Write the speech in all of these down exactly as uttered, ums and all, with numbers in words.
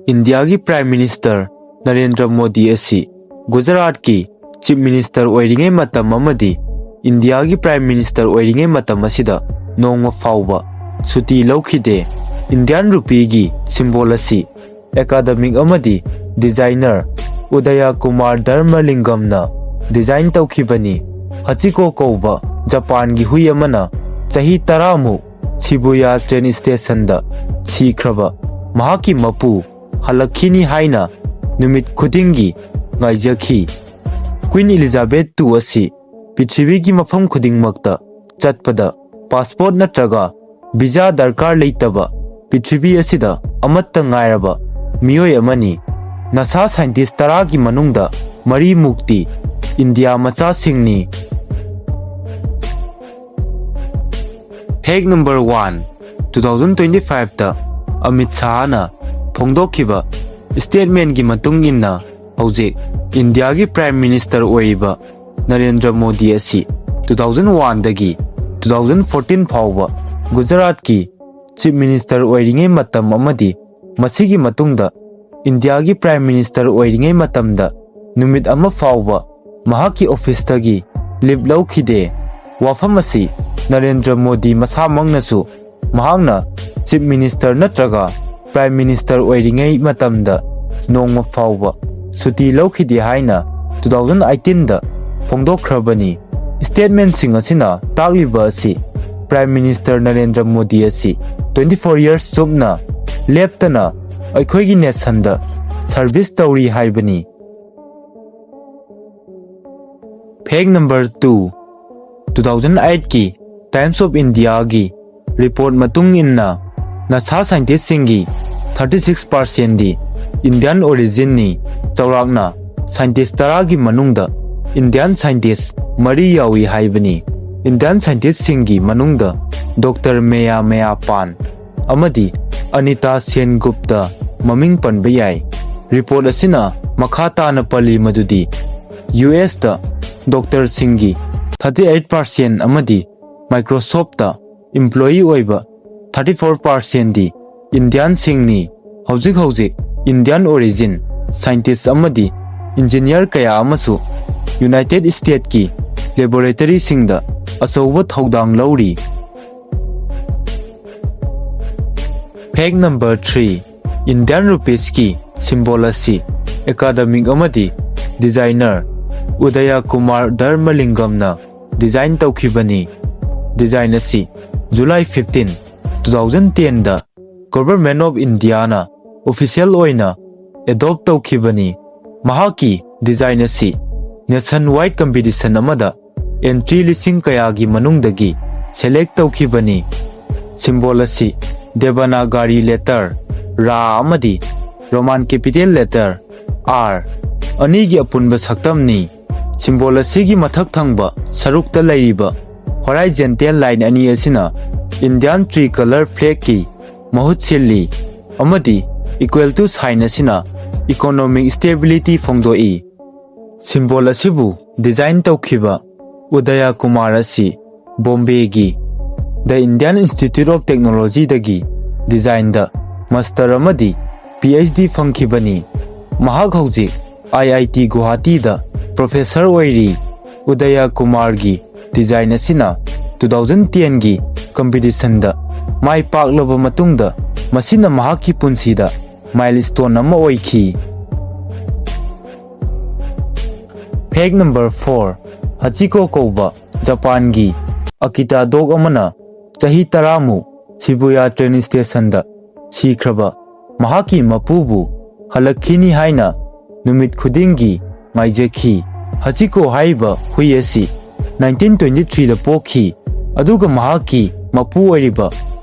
ꯏꯟꯗꯤꯌꯥꯒꯤ Prime Minister Narendra Modi ꯑꯁꯤ ꯒꯨꯖꯔꯥꯠꯀꯤ Chief Minister ꯑꯣꯏꯔꯤꯉꯩ ꯃꯇꯝ ꯑꯃꯗꯤ ꯏꯟꯗꯤꯌꯥꯒꯤ Prime Minister ꯑꯣꯏꯔꯤꯉꯩ ꯃꯇꯝ ꯑꯁꯤꯗ ꯅꯣꯡꯃ ꯐꯥꯎꯕ ꯁꯨꯇꯤ ꯂꯧꯈꯤꯗꯦ꯫ Indian Rupeeꯒꯤ symbol ꯑꯁꯤ academic ꯑꯃꯗꯤ designer ꯎꯗꯌ ꯀꯨꯃꯥꯔ ꯙꯔꯃꯂꯤꯡꯒꯝꯅ design ꯇꯧꯈꯤꯕꯅꯤ꯫ ꯍꯆꯤꯀꯣ ꯀꯧꯕ ꯖꯄꯥꯟꯒꯤ ꯍꯨꯏ ꯑꯃꯅ ꯆꯍꯤ ꯇꯔꯥꯃꯨꯛ ꯁꯤꯕꯨꯌꯥ train stationꯗ ꯁꯤꯈ꯭ꯔꯕ ꯃꯍꯥꯛꯀꯤ ꯃꯄꯨ ꯍꯜꯂꯛꯈꯤꯅꯤ ꯍꯥꯏꯅ ꯅꯨꯃꯤꯠ ꯈꯨꯗꯤꯡꯒꯤ ꯉꯥꯏꯖꯈꯤ꯫ Queen Elizabeth two ꯑꯁꯤ ꯄ꯭ꯔꯤꯊꯤꯕꯤꯒꯤ ꯃꯐꯝ ꯈꯨꯗꯤꯡꯃꯛꯇ ꯆꯠꯄꯗ passport ꯅꯠꯇ꯭ꯔꯒ visa ꯗꯔꯀꯥꯔ ꯂꯩꯇꯕ ꯄ꯭ꯔꯤꯊꯤꯕꯤ ꯑꯁꯤꯗ ꯑꯃꯠꯇ ꯉꯥꯏꯔꯕ ꯃꯤꯑꯣꯏ ꯑꯃꯅꯤ꯫ NASA scientist ꯇꯔꯥꯒꯤ ꯃꯅꯨꯡꯗ ꯃꯔꯤꯃꯨꯛꯇꯤ ꯏꯟꯗꯤꯌꯥ ꯃꯆꯥꯁꯤꯡꯅꯤ꯫ Fact number one, two thousand twenty fiveꯇ ꯑꯃꯤꯠ ꯁꯥꯍꯅ ꯐꯣꯡꯗꯣꯛꯈꯤꯕ statementꯀꯤ ꯃꯇꯨꯡ ꯏꯟꯅ, ꯍꯧꯖꯤꯛ ꯏꯟꯗꯤꯌꯥꯒꯤ Prime Minister ꯑꯣꯏꯔꯤꯕ ꯅꯔꯦꯟꯗ꯭ꯔ ꯃꯣꯗꯤ ꯑꯁꯤ two thousand oneꯗꯒꯤ two thousand fourteen ꯐꯥꯎꯕ ꯒꯨꯖꯔꯥꯠꯀꯤ Chief Minister ꯑꯣꯏꯔꯤꯉꯩ ꯃꯇꯝ ꯑꯃꯗꯤ ꯃꯁꯤꯒꯤ ꯃꯇꯨꯡꯗ ꯏꯟꯗꯤꯌꯥꯒꯤ Prime Minister ꯑꯣꯏꯔꯤꯉꯩ ꯃꯇꯝꯗ ꯅꯨꯃꯤꯠ ꯑꯃ ꯐꯥꯎꯕ ꯃꯍꯥꯛꯀꯤ officeꯇꯒꯤ leave ꯂꯧꯈꯤꯗꯦ꯫ ꯋꯥꯐꯝ ꯑꯁꯤ ꯅꯔꯦꯟꯗ꯭ꯔ ꯃꯣꯗꯤ ꯃꯁꯥꯃꯛꯅꯁꯨ ꯃꯍꯥꯛꯅ Chief Minister ꯅꯠꯇ꯭ꯔꯒ Prime Minister ꯑꯣꯏꯔꯤꯉꯩ ꯃꯇꯝꯗ ꯅꯣꯡꯃ ꯐꯥꯎꯕ ꯁꯨꯇꯤ ꯂꯧꯈꯤꯗꯦ ꯍꯥꯏꯅ two thousand eighteenꯗ ꯐꯣꯡꯗꯣꯛꯈ꯭ꯔꯕꯅꯤ꯫ Statementꯁꯤꯡ ꯑꯁꯤꯅ ꯇꯥꯛꯂꯤꯕ ꯑꯁꯤ Prime Minister ꯅꯔꯦꯟꯗ꯭ꯔ ꯃꯣꯗꯤ ꯑꯁꯤ twenty four years ꯆꯨꯞꯅ ꯂꯦꯞꯇꯅ ꯑꯩꯈꯣꯏꯒꯤ nationꯗ service ꯇꯧꯔꯤ ꯍꯥꯏꯕꯅꯤ꯫ Fact number two, two thousand eightꯀꯤ Times of Indiaꯒꯤ report ꯃꯇꯨꯡ ꯏꯟꯅ, NASA scientistꯁꯤꯡꯒꯤ thirty six percentꯗꯤ Indian originꯅꯤ꯫ ꯆꯥꯎꯔꯥꯛꯅ scientist ꯇꯔꯥꯒꯤ ꯃꯅꯨꯡꯗ Indian scientist ꯃꯔꯤ ꯌꯥꯎꯏ ꯍꯥꯏꯕꯅꯤ꯫ Indian scientistꯁꯤꯡꯒꯤ ꯃꯅꯨꯡꯗ Doctor ꯃꯌꯥ ꯃꯌꯥ ꯄꯥꯟ ꯑꯃꯗꯤ ꯑꯅꯤꯇꯥ ꯁꯦꯟꯒꯨꯞꯇ ꯃꯃꯤꯡ ꯄꯟꯕ ꯌꯥꯏ꯫ Report ꯑꯁꯤꯅ ꯃꯈꯥ ꯇꯥꯅ ꯄꯜꯂꯤ ꯃꯗꯨꯗꯤ USꯇ doctorꯁꯤꯡꯒꯤ thirty eight percent ꯑꯃꯗꯤ Microsoftꯇ employee ꯑꯣꯏꯕ thirty four percentꯗꯤ Indianꯁꯤꯡꯅꯤ꯫ ꯍꯧꯖꯤꯛ ꯍꯧꯖꯤꯛ Indian origin scientist ꯑꯃꯗꯤ engineer ꯀꯌꯥ ꯑꯃꯁꯨ United Statesꯀꯤ laboratoryꯁꯤꯡꯗ ꯑꯆꯧꯕ ꯊꯧꯗꯥꯡ ꯂꯧꯔꯤ꯫ Fact number three, Indian rupeesꯀꯤ symbol ꯑꯁꯤ academic ꯑꯃꯗꯤ designer ꯎꯗꯌ ꯀꯨꯃꯥꯔ ꯙꯔꯃꯂꯤꯡꯒꯝꯅ design ꯇꯧꯈꯤꯕꯅꯤ꯫ Design ꯑꯁꯤ July fifteen, two thousand tenꯗ Government of Indiaꯅ official ꯑꯣꯏꯅ adopt ꯇꯧꯈꯤꯕꯅꯤ꯫ ꯃꯍꯥꯛꯀꯤ design ꯑꯁꯤ nationwide competition ꯑꯃꯗ entry ꯂꯤꯁꯤꯡ ꯀꯌꯥꯒꯤ ꯃꯅꯨꯡꯗꯒꯤ select ꯇꯧꯈꯤꯕꯅꯤ꯫ Symbol ꯑꯁꯤ Devanagari letter ꯔꯥ ꯑꯃꯗꯤ Roman capital letter R ꯑꯅꯤꯒꯤ ꯑꯄꯨꯟꯕ ꯁꯛꯇꯝꯅꯤ꯫ Symbol ꯑꯁꯤꯒꯤ ꯃꯊꯛ ꯊꯪꯕ ꯁꯔꯨꯛꯇ ꯂꯩꯔꯤꯕ horizontal line ꯑꯅꯤ ꯑꯁꯤꯅ Indian tricolor flagꯀꯤ ꯃꯍꯨꯠ ꯁꯤꯜꯂꯤ ꯑꯃꯗꯤ equal to sign ꯑꯁꯤꯅ economic stability ꯐꯣꯡꯗꯣꯛꯏ꯫ Symbol ꯑꯁꯤꯕꯨ design ꯇꯧꯈꯤꯕ ꯎꯗꯌ ꯀꯨꯃꯥꯔ ꯑꯁꯤ ꯕꯣꯝꯕꯦꯒꯤ The Indian Institute of Technologyꯗꯒꯤ designꯗ master ꯑꯃꯗꯤ PhD ꯐꯪꯈꯤꯕꯅꯤ꯫ ꯃꯍꯥꯛ ꯍꯧꯖꯤꯛ IIT ꯒꯨꯋꯥꯍꯥꯇꯤꯗ professor ꯑꯣꯏꯔꯤ꯫ ꯎꯗꯌ ꯀꯨꯃꯥꯔꯒꯤ design ꯑꯁꯤꯅ two thousand tenꯒꯤ competitionꯗ ꯃꯥꯏ ꯄꯥꯛꯂꯕ ꯃꯇꯨꯡꯗ ꯃꯁꯤꯅ ꯃꯍꯥꯛꯀꯤ ꯄꯨꯟꯁꯤꯗ milestone ꯑꯃ ꯑꯣꯏꯈꯤ꯫ Fact number four, Hachiko ꯀꯧꯕ ꯖꯄꯥꯟꯒꯤ ꯑꯀꯤꯇꯥ dog ꯑꯃꯅ ꯆꯍꯤ ꯇꯔꯥꯃꯨꯛ ꯁꯤꯕꯨꯌꯥ train stationꯗ ꯁꯤꯈ꯭ꯔꯕ ꯃꯍꯥꯛꯀꯤ ꯃꯄꯨꯕꯨ ꯍꯜꯂꯛꯈꯤꯅꯤ ꯍꯥꯏꯅ ꯅꯨꯃꯤꯠ ꯈꯨꯗꯤꯡꯒꯤ ꯉꯥꯏꯖꯈꯤ꯫ ꯍꯆꯤꯀꯣ ꯍꯥꯏꯔꯤꯕ ꯍꯨꯏ ꯑꯁꯤ nineteen twenty-threeꯗ ꯄꯣꯛꯈꯤ, ꯑꯗꯨꯒ ꯃꯍꯥꯛꯀꯤ ꯃꯄꯨ ꯑꯣꯏꯔꯤꯕ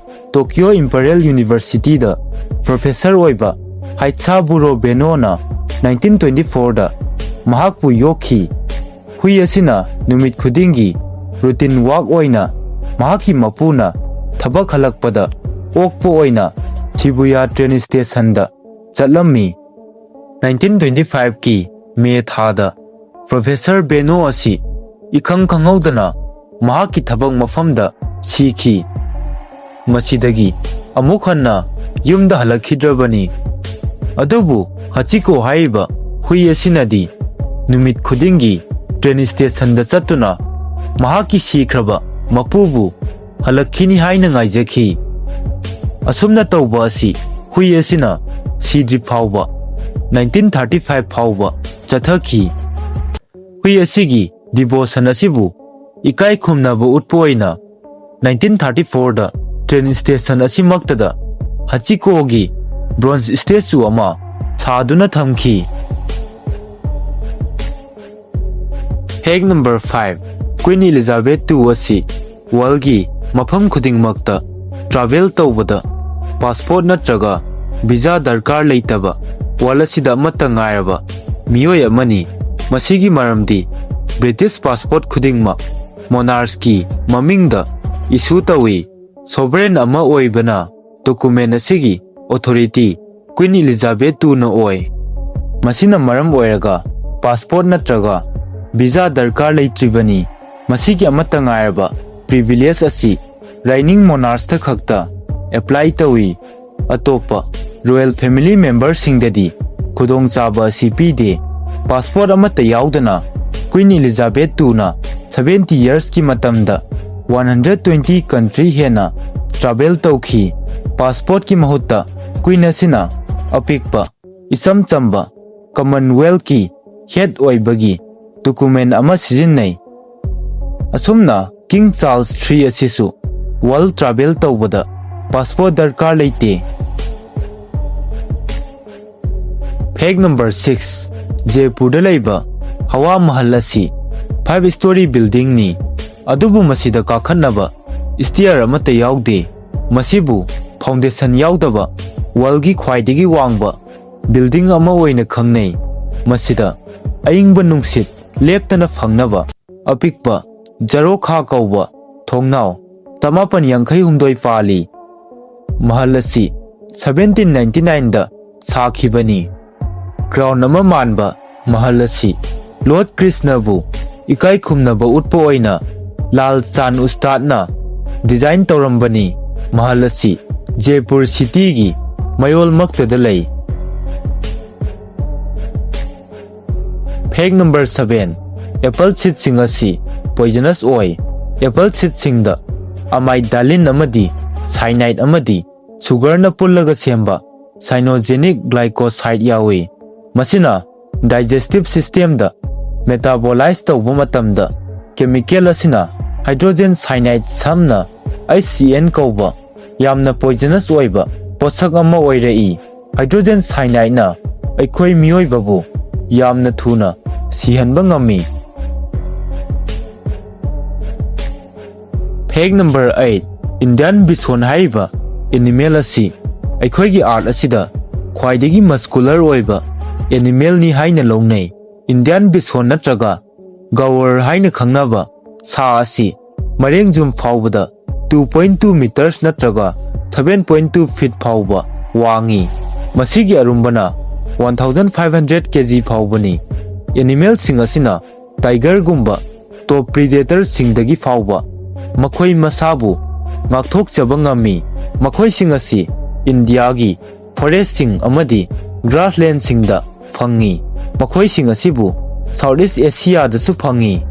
Tokyo Imperial Universityꯗ professor ꯑꯣꯏꯕ ꯍꯥꯏꯠꯁꯥꯕꯨꯔꯣ ꯕꯦꯅꯣꯅ nineteen twenty-fourꯗ ꯃꯍꯥꯛꯄꯨ ꯌꯣꯛꯈꯤ꯫ ꯍꯨꯏ ꯑꯁꯤꯅ ꯅꯨꯃꯤꯠ ꯈꯨꯗꯤꯡꯒꯤ routine walk ꯑꯣꯏꯅ ꯃꯍꯥꯛꯀꯤ ꯃꯄꯨꯅ ꯊꯕꯛ ꯍꯜꯂꯛꯄꯗ ꯑꯣꯛꯄ ꯑꯣꯏꯅ ꯁꯤꯕꯨꯌꯥ train stationꯗ ꯆꯠꯂꯝꯃꯤ꯫ Nineteen twenty-fiveꯀꯤ May ꯊꯥꯗ professor ꯕꯦꯅꯣ ꯑꯁꯤ ꯏꯈꯪ ꯈꯪꯍꯧꯗꯅ ꯃꯍꯥꯛꯀꯤ ꯊꯕꯛ ꯃꯐꯝꯗ ꯁꯤꯈꯤ꯫ ꯃꯁꯤꯗꯒꯤ ꯑꯃꯨꯛ ꯍꯟꯅ ꯌꯨꯝꯗ ꯍꯜꯂꯛꯈꯤꯗ꯭ꯔꯕꯅꯤ꯫ ꯑꯗꯨꯕꯨ ꯍꯆꯤꯀꯣ ꯍꯥꯏꯔꯤꯕ ꯍꯨꯏ ꯑꯁꯤꯅꯗꯤ ꯅꯨꯃꯤꯠ ꯈꯨꯗꯤꯡꯒꯤ ꯇ꯭ꯔꯦꯟ ꯁ꯭ꯇꯦꯁꯟꯗ ꯆꯠꯇꯨꯅ ꯃꯍꯥꯛꯀꯤ ꯁꯤꯈ꯭ꯔꯕ ꯃꯄꯨꯕꯨ ꯍꯜꯂꯛꯈꯤꯅꯤ ꯍꯥꯏꯅ ꯉꯥꯏꯖꯈꯤ꯫ ꯑꯁꯨꯝꯅ ꯇꯧꯕ ꯑꯁꯤ ꯍꯨꯏ ꯑꯁꯤꯅ ꯁꯤꯗ꯭ꯔꯤ ꯐꯥꯎꯕ, ꯅꯥꯏꯟꯇꯤꯟ ꯊꯥꯔꯇꯤ ꯐꯥꯏꯚ ꯐꯥꯎꯕ ꯆꯠꯊꯈꯤ꯫ ꯍꯨꯏ ꯑꯁꯤꯒꯤ ꯗꯤꯕꯣꯁꯟ ꯑꯁꯤꯕꯨ ꯏꯀꯥꯏ ꯈꯨꯝꯅꯕ ꯎꯠꯄ ꯑꯣꯏꯅ ꯅꯥꯏꯟꯇꯤꯟ ꯊꯥꯔꯇꯤ ꯐꯣꯔꯗ ꯇ꯭ꯔꯦꯟ ꯁ꯭ꯇꯦꯁꯟ ꯑꯁꯤꯃꯛꯇꯗ ꯍꯆꯤꯀꯣꯒꯤ ꯕ꯭ꯔꯣꯟꯖ ꯁ꯭ꯇꯦꯆꯨ ꯑꯃ ꯁꯥꯗꯨꯅ ꯊꯝꯈꯤ꯫ ꯐꯦꯛ ꯅꯝꯕꯔ ꯐꯥꯏꯚ, ꯀ꯭ꯋꯤꯟ ꯏꯂꯤꯖꯥꯕꯦꯊ ꯇꯨ ꯑꯁꯤ ꯋꯥꯔꯜꯒꯤ ꯃꯐꯝ ꯈꯨꯗꯤꯡꯃꯛꯇ ꯇ꯭ꯔꯥꯚꯦꯜ ꯇꯧꯕꯗ ꯄꯥꯁꯄꯣꯔꯠ ꯅꯠꯇ꯭ꯔꯒ ꯚꯤꯖꯥ ꯗꯔꯀꯥꯔ ꯂꯩꯇꯕ ꯋꯥꯔꯜ ꯑꯁꯤꯗ ꯑꯃꯠꯇ ꯉꯥꯏꯔꯕ ꯃꯤꯑꯣꯏ ꯑꯃꯅꯤ꯫ ꯃꯁꯤꯒꯤ ꯃꯔꯝꯗꯤ ꯕ꯭ꯔꯤꯇꯤꯁ ꯄꯥꯁꯄꯣꯔꯠ ꯈꯨꯗꯤꯡꯃꯛ ꯃꯣꯅꯥꯔꯁꯀꯤ ꯃꯃꯤꯡꯗ ꯏꯁꯨ ꯇꯧꯏ꯫ ꯁꯣꯚꯔꯦꯟ ꯑꯃ ꯑꯣꯏꯕꯅ ꯗꯣꯀꯨꯃꯦꯟ ꯑꯁꯤꯒꯤ ꯑꯣꯊꯣꯔꯤꯇꯤ ꯀ꯭ꯋꯤꯟ ꯏꯂꯤꯖꯥꯕꯦꯊ ꯇꯨꯅ ꯑꯣꯏ꯫ ꯃꯁꯤꯅ ꯃꯔꯝ ꯑꯣꯏꯔꯒ ꯄꯥꯁꯄꯣꯔꯠ ꯅꯠꯇ꯭ꯔꯒ ꯚꯤꯖꯥ ꯗꯔꯀꯥꯔ ꯂꯩꯇ꯭ꯔꯤꯕꯅꯤ꯫ ꯃꯁꯤꯒꯤ ꯑꯃꯠꯇ ꯉꯥꯏꯔꯕ ꯄ꯭ꯔꯤꯚꯤꯂꯦꯖ ꯑꯁꯤ ꯔꯥꯏꯅꯤꯡ ꯃꯣꯅꯥꯔꯁꯇ ꯈꯛꯇ ꯑꯦꯄ꯭ꯂꯥꯏ ꯇꯧꯏ꯫ ꯑꯇꯣꯞꯄ ꯔꯣꯌꯦꯜ ꯐꯦꯃꯤꯂꯤ ꯃꯦꯝꯕꯔꯁꯤꯡꯗꯗꯤ ꯈꯨꯗꯣꯡꯆꯥꯕ ꯑꯁꯤ ꯄꯤꯗꯦ꯫ ꯄꯥꯁꯄꯣꯔꯠ ꯑꯃꯠꯇ ꯌꯥꯎꯗꯅ ꯀ꯭ꯋꯤꯟ ꯏꯂꯤꯖꯥꯕꯦꯊ ꯇꯨꯅ ꯁꯚꯦꯟꯇꯤ ꯌꯔꯁꯀꯤ ꯃꯇꯝꯗ ꯋꯥꯟ ꯍꯟꯗ꯭ꯔꯦꯠ ꯇ꯭ꯋꯦꯟꯇꯤ ꯀꯟꯇ꯭ꯔꯤ ꯍꯦꯟꯅ ꯇ꯭ꯔꯥꯚꯦꯜ ꯇꯧꯈꯤ꯫ ꯄꯥꯁꯄꯣꯔꯠꯀꯤ ꯃꯍꯨꯠꯇ ꯀ꯭ꯋꯤꯟ ꯑꯁꯤꯅ ꯑꯄꯤꯛꯄ, ꯏꯆꯝ ꯆꯝꯕ ꯀꯃꯟꯋꯦꯜꯊꯀꯤ ꯍꯦꯗ ꯑꯣꯏꯕꯒꯤ ꯗꯣꯀꯨꯃꯦꯟ ꯑꯃ ꯁꯤꯖꯤꯟꯅꯩ꯫ ꯑꯁꯨꯝꯅ ꯀꯤꯡ ꯆꯥꯔꯜꯁ ꯊ꯭ꯔꯤ ꯑꯁꯤꯁꯨ ꯋꯥꯔꯜ ꯇ꯭ꯔꯥꯚꯦꯜ ꯇꯧꯕꯗ ꯄꯥꯁꯄꯣꯔꯠ ꯗꯔꯀꯥꯔ ꯂꯩꯇꯦ꯫ ꯐꯦꯛ ꯅꯝꯕꯔ ꯁꯤꯛꯁ, ꯖꯦꯄꯨꯔꯗ ꯂꯩꯕ ꯍꯋꯥ ꯃꯍꯜ ꯑꯁꯤ ꯐꯥꯏꯚ ꯁ꯭ꯇꯣꯔꯤ ꯕꯤꯜꯗꯤꯡꯅꯤ, ꯑꯗꯨꯕꯨ ꯃꯁꯤꯗ ꯀꯥꯈꯠꯅꯕ ꯁ꯭ꯇꯤꯌꯔ ꯑꯃꯠꯇ ꯌꯥꯎꯗꯦ꯫ ꯃꯁꯤꯕꯨ ꯐꯥꯎꯟꯗꯦꯁꯟ ꯌꯥꯎꯗꯕ ꯋꯥꯔꯜꯒꯤ ꯈ꯭ꯋꯥꯏꯗꯒꯤ ꯋꯥꯡꯕ ꯕꯤꯜꯗꯤꯡ ꯑꯃ ꯑꯣꯏꯅ ꯈꯪꯅꯩ꯫ ꯃꯁꯤꯗ ꯑꯏꯪꯕ ꯅꯨꯡꯁꯤꯠ ꯂꯦꯞꯇꯅ ꯐꯪꯅꯕ ꯑꯄꯤꯛꯄ ꯖꯔꯣꯈꯥ ꯀꯧꯕ ꯊꯣꯡꯅꯥꯎ ꯆꯃꯥꯄꯟ ꯌꯥꯡꯈꯩ ꯍꯨꯝꯗꯣꯏ ꯄꯥꯜꯂꯤ꯫ ꯃꯍꯜ ꯑꯁꯤ ꯁꯚꯦꯟꯇꯤꯟ ꯅꯥꯏꯟꯇꯤ ꯅꯥꯏꯟꯗ ꯁꯥꯈꯤꯕꯅꯤ꯫ ꯀ꯭ꯔꯥꯎꯟ ꯑꯃ ꯃꯥꯟꯕ ꯃꯍꯜ ꯑꯁꯤ ꯂꯣꯔꯗ ꯀ꯭ꯔꯤꯁꯅꯕꯨ ꯏꯀꯥꯏ ꯈꯨꯝꯅꯕ ꯎꯠꯄ ꯑꯣꯏꯅ ꯂꯥꯜ ꯆꯥꯟ ꯎꯁꯇꯥꯗꯅ ꯗꯤꯖꯥꯏꯟ ꯇꯧꯔꯝꯕꯅꯤ꯫ ꯃꯍꯜ ꯑꯁꯤ ꯖꯦꯄꯨꯔ ꯁꯤꯇꯤꯒꯤ ꯃꯌꯣꯜꯃꯛꯇꯗ ꯂꯩ꯫ Fact number seven, apple seedꯁꯤꯡ ꯑꯁꯤ poisonous ꯑꯣꯏ꯫ Apple seedꯁꯤꯡꯗ amygdalin ꯑꯃꯗꯤ cyanide ꯑꯃꯗꯤ sugarꯅ ꯄꯨꯜꯂꯒ ꯁꯦꯝꯕ cyanogenic glycoside ꯌꯥꯎꯏ꯫ ꯃꯁꯤꯅ digestive systemꯗ metabolize ꯇꯧꯕ ꯃꯇꯝꯗ chemical ꯑꯁꯤꯅ hydrogen cyanide ꯁꯝꯅ H C N ꯀꯧꯕ ꯌꯥꯝꯅ poisonous ꯑꯣꯏꯕ ꯄꯣꯠꯁꯛ ꯑꯃ ꯑꯣꯏꯔꯛꯏ꯫ Hydrogen cyanideꯅ ꯑꯩꯈꯣꯏ ꯃꯤꯑꯣꯏꯕꯕꯨ ꯌꯥꯝꯅ ꯊꯨꯅ ꯁꯤꯍꯟꯕ ꯉꯝꯃꯤ꯫ Fact number eight, Indian bison ꯍꯥꯏꯔꯤꯕ animal ꯑꯁꯤ ꯑꯩꯈꯣꯏꯒꯤ earth ꯑꯁꯤꯗ ꯈ꯭ꯋꯥꯏꯗꯒꯤ muscular ꯑꯣꯏꯕ animalꯅꯤ ꯍꯥꯏꯅ ꯂꯧꯅꯩ꯫ Indian bison ꯅꯠꯇ꯭ꯔꯒ gaur ꯍꯥꯏꯅ ꯈꯪꯅꯕ ꯁꯥ ꯑꯁꯤ ꯃꯔꯦꯡꯖꯨꯝ ꯐꯥꯎꯕꯗ two point two meters ꯅꯠꯇ꯭ꯔꯒ seven point two feet ꯐꯥꯎꯕ ꯋꯥꯡꯉꯤ꯫ ꯃꯁꯤꯒꯤ ꯑꯔꯨꯝꯕꯅ one thousand five hundred K G ꯐꯥꯎꯕꯅꯤ꯫ Animalꯁꯤꯡ ꯑꯁꯤꯅ tigerꯒꯨꯝꯕ top predatorꯁꯤꯡꯗꯒꯤ ꯐꯥꯎꯕ ꯃꯈꯣꯏ ꯃꯁꯥꯕꯨ ꯉꯥꯛꯊꯣꯛꯆꯕ ꯉꯝꯃꯤ꯫ ꯃꯈꯣꯏꯁꯤꯡ ꯑꯁꯤ ꯏꯟꯗꯤꯌꯥꯒꯤ forestꯁꯤꯡ ꯑꯃꯗꯤ grasslandꯁꯤꯡꯗ ꯐꯪꯉꯤ꯫ ꯃꯈꯣꯏꯁꯤꯡ ꯑꯁꯤꯕꯨ Southeast Asiaꯗꯁꯨ ꯐꯪꯉꯤ꯫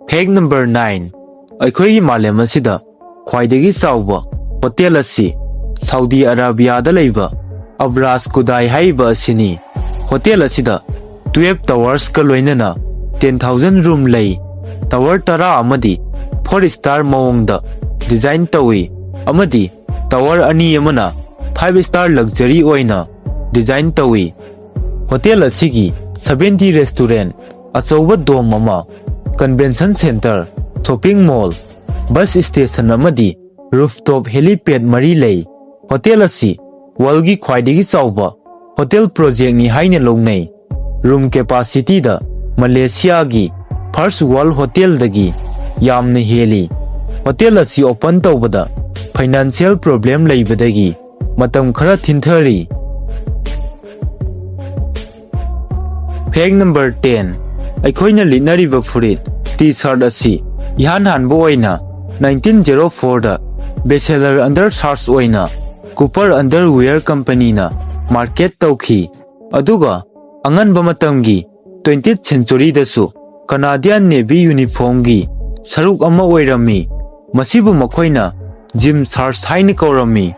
Fact number nine, ꯑꯩꯈꯣꯏꯒꯤ ꯃꯥꯂꯦꯝ ꯑꯁꯤꯗ ꯈ꯭ꯋꯥꯏꯗꯒꯤ ꯆꯥꯎꯕ ꯍꯣꯇꯦꯜ ꯑꯁꯤ ꯁꯥꯎꯗꯤ ꯑꯔꯥꯕꯤꯌꯥꯗ ꯂꯩꯕ ꯑꯕ꯭ꯔꯥꯖ ꯀꯨꯗꯥꯏ ꯍꯥꯏꯔꯤꯕ ꯑꯁꯤꯅꯤ꯫ ꯍꯣꯇꯦꯜ ꯑꯁꯤꯗ twelve towersꯀ ꯂꯣꯏꯅꯅ ten thousand room ꯂꯩ꯫ Tower ꯇꯔꯥ ꯑꯃꯗꯤ four star ꯃꯑꯣꯡꯗ design ꯇꯧꯏ ꯑꯃꯗꯤ tower ꯑꯅꯤ ꯑꯃꯅ five star luxury ꯑꯣꯏꯅ design ꯇꯧꯏ꯫ ꯍꯣꯇꯦꯜ ꯑꯁꯤꯒꯤ seventy restaurant, ꯑꯆꯧꯕ dome ꯑꯃ, convention center, shopping mall, bus station ꯑꯃꯗꯤ rooftop helipad ꯃꯔꯤ ꯂꯩ꯫ ꯍꯣꯇꯦꯜ ꯑꯁꯤ worldꯒꯤ ꯈ꯭ꯋꯥꯏꯗꯒꯤ ꯆꯥꯎꯕ ꯍꯣꯇꯦꯜ projectꯅꯤ ꯍꯥꯏꯅ ꯂꯧꯅꯩ꯫ Room capacityꯗ ꯃꯂꯦꯁꯤꯌꯥꯒꯤ First World Hotelꯗꯒꯤ ꯌꯥꯝꯅ ꯍꯦꯜꯂꯤ꯫ ꯍꯣꯇꯦꯜ ꯑꯁꯤ open ꯇꯧꯕꯗ financial problem ꯂꯩꯕꯗꯒꯤ ꯃꯇꯝ ꯈꯔ ꯊꯤꯟꯊꯔꯤ꯫ Fact number ten, ꯑꯩꯈꯣꯏꯅ ꯂꯤꯠꯅꯔꯤꯕ ꯐꯨꯔꯤꯠ T-shirt ꯑꯁꯤ ꯏꯍꯥꯟ ꯍꯥꯟꯕ ꯑꯣꯏꯅ nineteen zero fourꯗ Bestseller Undershirts ꯑꯣꯏꯅ Cooper Underwear Companyꯅ market ꯇꯧꯈꯤ, ꯑꯗꯨꯒ ꯑꯉꯟꯕ ꯃꯇꯝꯒꯤ twentieth centuryꯗꯁꯨ Canadian Navy uniformꯒꯤ ꯁꯔꯨꯛ ꯑꯃ ꯑꯣꯏꯔꯝꯃꯤ꯫ ꯃꯁꯤꯕꯨ ꯃꯈꯣꯏꯅ gym shirt ꯍꯥꯏꯅ ꯀꯧꯔꯝꯃꯤ꯫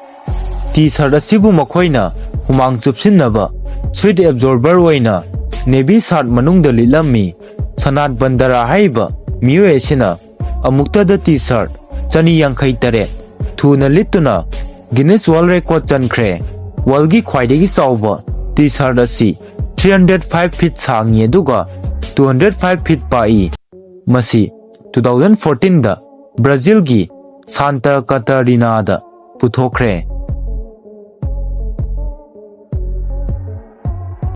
T-shirt ꯑꯁꯤꯕꯨ ꯃꯈꯣꯏꯅ ꯍꯨꯃꯥꯡ ꯆꯨꯞꯁꯤꯟꯅꯕ sweat absorber ꯑꯣꯏꯅ navy shirt ꯃꯅꯨꯡꯗ ꯂꯤꯠꯂꯝꯃꯤ꯫ ꯁꯅꯥꯠ ꯕꯟꯗꯔꯥ ꯍꯥꯏꯔꯤꯕ ꯃꯤꯑꯣꯏ ꯑꯁꯤꯅ ꯑꯃꯨꯛꯇꯗ T-shirt ꯆꯅꯤ ꯌꯥꯡꯈꯩ ꯇꯔꯦꯠ ꯊꯨꯅ ꯂꯤꯠꯇꯨꯅ Guinness World Record ꯆꯟꯈ꯭ꯔꯦ꯫ Worldꯒꯤ ꯈ꯭ꯋꯥꯏꯗꯒꯤ ꯆꯥꯎꯕ T-shirt ꯑꯁꯤ three hundred five feet ꯁꯥꯡꯉꯤ, ꯑꯗꯨꯒ two hundred five feet ꯄꯥꯛꯏ꯫ ꯃꯁꯤ two thousand fourteenꯗ ꯕ꯭ꯔꯥꯖꯤꯜꯒꯤ ꯁꯥꯟꯇ ꯀꯇꯥꯔꯤꯅꯥꯗ ꯄꯨꯊꯣꯛꯈ꯭ꯔꯦ꯫